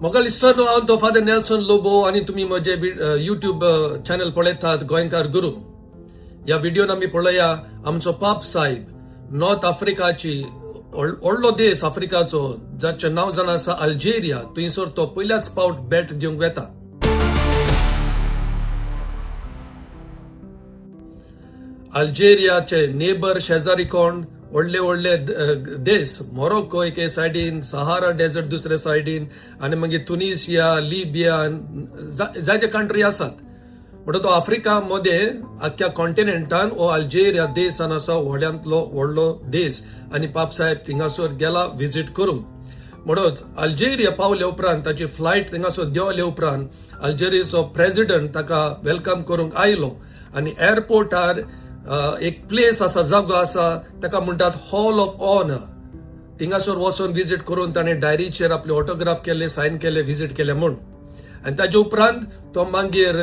मोगाल इश्टांनो, हांव तो father Nelson Lobo आनी तुमी म्हजे युट्यूब चॅनल पळयतात गोंयकार गुरू. ह्या व्हिडियोन आमी पळया आमचो पाप साहेब नॉर्थ आफ्रिकाची व्हडलो देश आफ्रिकाचो जाचें नांव जावन आसा अल्जेरिया, थंयसर तो पयल्याच पावट भेट दिवंक वेता. अल्जेरियाचे नेबर शेजारी कोण? व्हडले व्हडले देश, मोरोक्को एके सायडीन, सहारा डेजर्ट दुसरे सायडीन आनी मागीर तुनिशिया, लिबिया, जायते कंट्री आसात. म्हणटा तो आफ्रिका मदें आख्ख्या कॉन्टिनेंटान हो अल्जेरिया देश आसा व्हड्यांतलो व्हडलो देश आनी पापसाहेब थिंगासर गेला विजीट करूंक. म्हणून अल्जेरिया पावल्या उपरांत, ताची फ्लायट थिंगासर देंवल्या उपरांत अल्जेरियाचो प्रेसिडेंट ताका welcome करूंक आयलो आनी एअरपोर्टार एक प्लेस आसा, जागो आसा, ताका म्हणटात हॉल ऑफ ऑनर, थिंगासर वचून विजीट करून ताणें डायरीचेर आपले ऑटोग्राफ केले, सायन केले, विजीट केले म्हूण. आनी ताजे उपरांत तो मागीर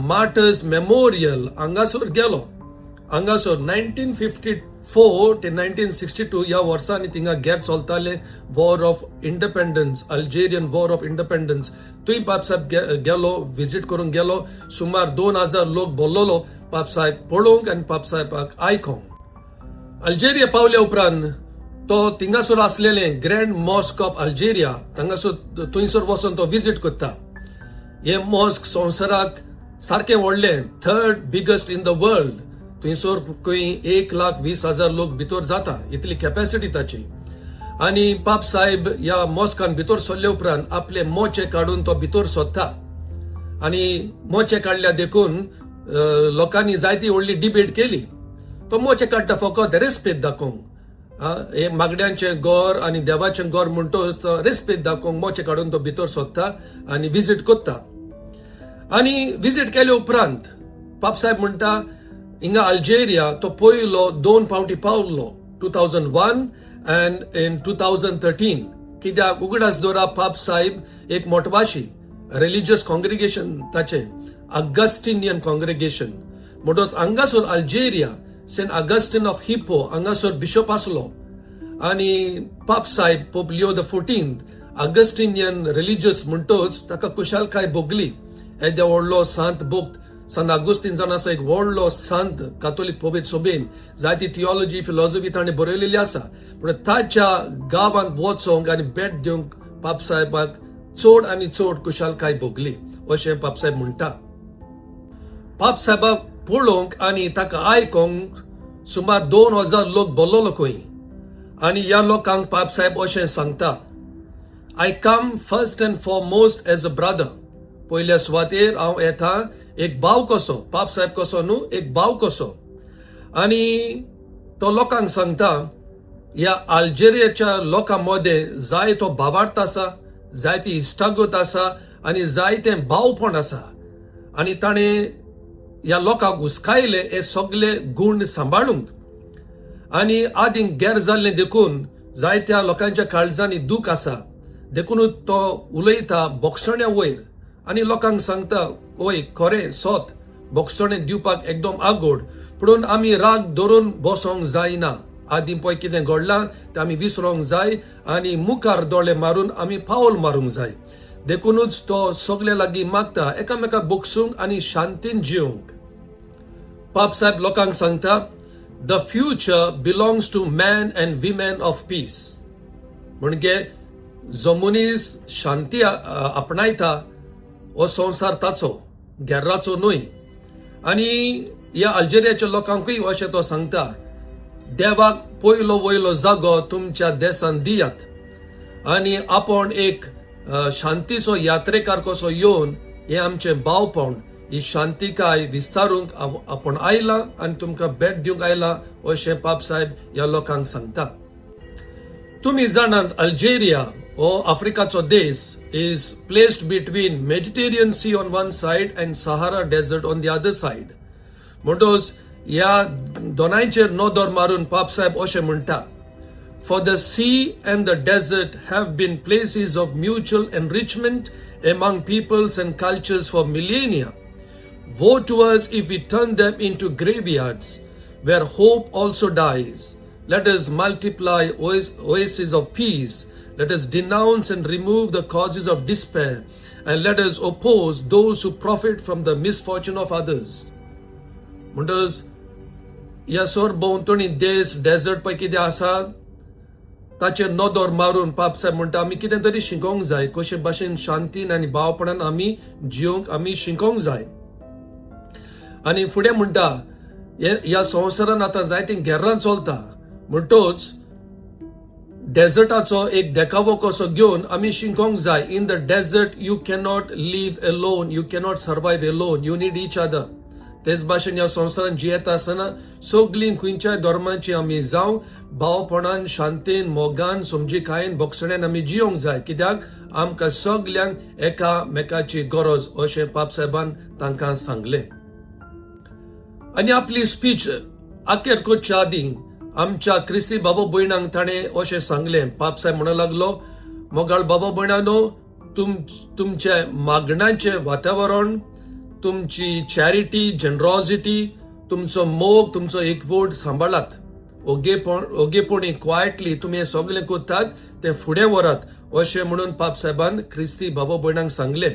मार्टर्स मेमोरियल हांगासर गेलो. हांगासर 1954 ते 1962 ह्या वर्सांनी थिंगा गेर चलताले, war of independence, Algerian war of independence. थंय पापसाहेब गेलो, विजीट करूंक गेलो. सुमार 2000 लोक बोल्लोलो पापसाहेब पळोवंक आनी पापसाहेबाक आयकोंक. अल्जेरिया पावल्या उपरांत तो थिंगासर आसलेले ग्रँड मॉस्क ऑफ अल्जेरिया थांगासर थंयसर वचून तो विजीट करता. हे मॉस्क संवसाराक सारकें व्हडलें, third biggest in the world. थंयसर खंय 1,20,000 लोक भितर जाता, इतली कॅपॅसिटी ताची. आनी पाप साहेब ह्या मॉस्कान भितर सरले उपरांत आपले मोचे काडून तो भितर सोदता आनी मोचे काडल्या देखून लोकांनी जायती व्हडली डिबेट केली. तो मोचे काडटा फकत रेस्पेद दाखोवंक, हे मागड्यांचें गोर आनी देवाचें गोर म्हणटोच तो रेस्पेद दाखोवंक मोचे काडून तो भितर सोदता आनी विजीट करता. आनी विजीट केले उपरांत पापसाहेब म्हणटा, हिंगा अल्जेरिया तो पयलो दोन फावटी पावलो, 2001 and in 2013. कित्याक उगडास दवरा, पाप साहेब एक मोटवाशी रिलिजियस कॉंग्रिगेशन ताचें अगस्टिनियन कॉंग्रिगेशन. म्हणटच हांगासर Algeria saint Augustine of Hippo हांगासर बिशप आसलो आनी पाप साहेब pope Leo the 14th Augustinian religious म्हणटोच ताका खुशालकाय भोगली. येद्या व्हडलो सांत भोक्त सांत आगुस्तीन जावन आसा, एक व्हडलो सांत कातोलीक पवित्र सोबेन, जायती थियोलॉजी, फिलॉसॉफी ताणें बरयलेली आसा. पूण ताच्या गांवांत वचोंक आनी भेट दिवंक पापसाहेबाक चड आनी चड खुशालकाय भोगली अशें पापसाहेब म्हणटा. पापसाहेबाक पळोवंक आनी ताका आयकोंक सुमार 2000 लोक बोल्लोलो खंय. आनी ह्या लोकांक पापसाहेब अशें सांगता, "I come first and foremost as a brother." पयल्या सुवातेर हांव येता एक भाव कसो, पापसाहेब कसो न्हू, एक भाव कसो. आनी तो लोकांक सांगता, ह्या अल्जेरियाच्या लोकां मदें जाय तो भावार्थ आसा, जायती इश्टागत आसा आनी जायतें भावपण आसा. आनी ताणें ह्या लोकांक हुस्कायले हे सगळे गूण सांबाळूंक. आनी आदीं गेर जाल्लें देखून जायत्या लोकांच्या काळजांनी दूख आसा, देखूनच तो उलयता बोगसण्या वयर आनी लोकांक सांगता, वय खरें सोत, बोगसणें दिवपाक एकदम आगोड, पूण आमी राग धरून बसोंक जायना. आदीं पळय कितें घडलां तें आमी विसरोंक जाय आनी मुखार दोळे मारून आमी पावल मारूंक जाय. देखूनच तो सगळे लागीं मागता एकामेकाक बोगसूंक आनी शांतीन जिवंक. पाप साहेब लोकांक सांगता, "The future belongs to men and women of peace." म्हणजे जो मनीस शांती आपणायता हो संवसार ताचो, गेर्राचो न्हय. आनी ह्या अल्जेरियाच्या लोकांकूय अशें तो सांगता, देवाक पयलो वयलो जागो तुमच्या देसान दियात आनी आपण एक शांतीचो यात्रेकार कसो येवन हे आमचें भावपण, ही शांतिकाय विस्तारूंक आपण आयला आनी तुमकां भेट दिवंक आयला अशें पापसाहेब ह्या लोकांक सांगता. तुमी जाणात, अल्जेरिया हो आफ्रिकाचो देश is placed between Mediterranean Sea on one side and Sahara Desert on the other side. म्हणटोच ह्या दोनांयचेर नदर मारून पापसाहेब अशें म्हणटा, "For the sea and the desert have been places of mutual enrichment among peoples and cultures for millennia. Woe to us if we turn them into graveyards where hope also dies. Let us multiply oases of peace. Let us denounce and remove the causes of despair, and let us oppose those who profit from the misfortune of others. म्हणटच ह्या सरभोंवतणी देश desert पळय कितें आसा, ताचेर नदर मारून पाप साहेब म्हणटा, आमी कितें तरी शिकोंक जाय, कशे भाशेन शांतीन आनी भावपणान आमी जियोंक आमी शिकोंक जाय. आनी फुडें म्हणटा, ह्या संवसारान आतां जायतीं गेर्रां चलता, म्हणटोच डेझर्टाचो एक देखावो कसो घेवन आमी शिकोंक जाय. In the desert you cannot leave alone, you cannot survive alone, you need each other. तेच भाशेन ह्या संवसारान जियेता आसतना सगलीं खंयच्याय धर्माची आमी जावं, भावपणान, शांतीन, मोगान, समजिकायेन, भोगसण्यान आमी जियोंक जाय, कित्याक आमकां सगल्यांक एकामेकाची गरज, अशें पापसाहेबान तांकां सांगलें. आनी आपली स्पीच अखेर करच्या आदीं आमच्या क्रिस्ती बाबा भयणांक ताणें अशें सांगलें. पापसाहेब म्हणूंक लागलो, मोगाळ बाबा भयणानो, तुमच्या मागण्याचें वातावरण, तुमची चॅरिटी, जनरॉसिटी, तुमचो मोग, तुमचो एकवट सांबाळात. ओगेपण ओगेपणी, क्वायटली तुमी हें सगळें करतात तें फुडें व्हरात, अशें म्हणून पापसाहेबान क्रिस्ती बाबा भयणांक सांगलें.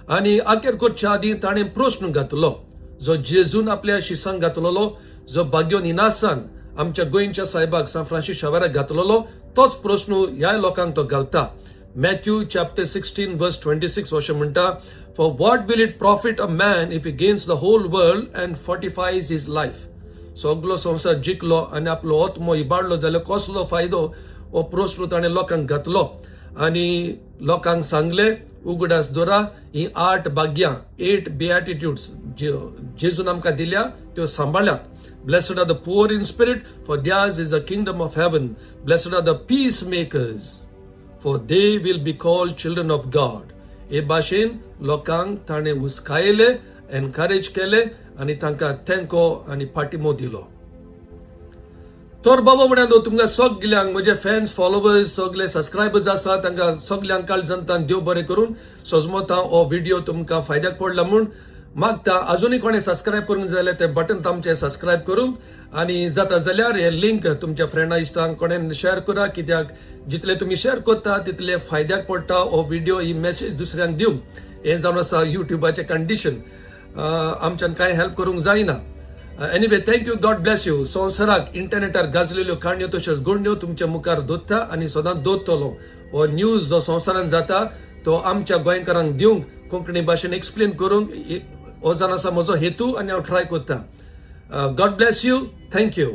आनी अखेर करच्या आदीं ताणें प्रस्न घातलो, जो जेजून आपल्या शिसांक घातलेलो, जो भाग्योन इनासान आमच्या गोंयच्या साहेबाक सांत फ्रांसीस शावेराक घातलेलो, तोच प्रस्न ह्या लोकांक तो घालता. Matthew chapter 16 verse 26 अशें म्हणटा, "For what will it profit a man if he gains the whole world and forfeits his life?" सगलो संवसार जिखलो आनी आपलो आत्मो इबाडलो जाल्यार कसलो फायदो? हो प्रस्न ताणें लोकांक घातलो आनी लोकांक सांगलें, उगडास दवरा, ही आठ भाग्यां, एट बियाटिट्यूड्स जेजून आमकां दिल्या, त्यो सांबाळ्यात. Blessed are the poor in spirit, for theirs is the kingdom of heaven. Blessed are the peacemakers, for they will be called children of God. हे भाशेन लोकांक ताणें हुस्कायले, एनकरेज केले आनी तांकां तेंको आनी पाठिंबो दिलो. तर बाबा म्हण्यानो, तुमकां सगल्यांक, म्हजे फॅन्स, फॉलोवर्स, सगळे सबस्क्रायबर्स आसा, तांकां सगल्यांक काळजांतल्यान देव बरें करून. सजमता हो व्हिडिओ तुमकां फायद्याक पडला म्हूण मागता. अजुनूय कोणें सबस्क्रायब करूंक जाल्यार तें बटन तांचें सबस्क्रायब करूंक आनी जाता जाल्यार हे लिंक तुमच्या फ्रेंडा, इश्टांक कोणें शेअर करा, कित्याक जितले तुमी शेअर करता तितले फायद्याक पडटा हो व्हिडिओ, ही मेसेज दुसऱ्यांक दिवंक. हें जावन आसा युट्यूबाचें कंडिशन, आमच्यान कांय हेल्प करूंक जायना. Anyway, thank you, God bless you. संवसाराक इंटरनेटार गाजलेल्यो काणयो तश्योच गोडण्यो तुमच्या मुखार दवरता आनी सदांच दवरतलो. हो न्यूज जो संवसारान जाता तो आमच्या गोंयकारांक दिवंक, कोंकणी भाशेन एक्सप्लेन करूंक, हो जावन आसा म्हजो हेतू आनी हांव ट्राय करता. God bless you, thank you.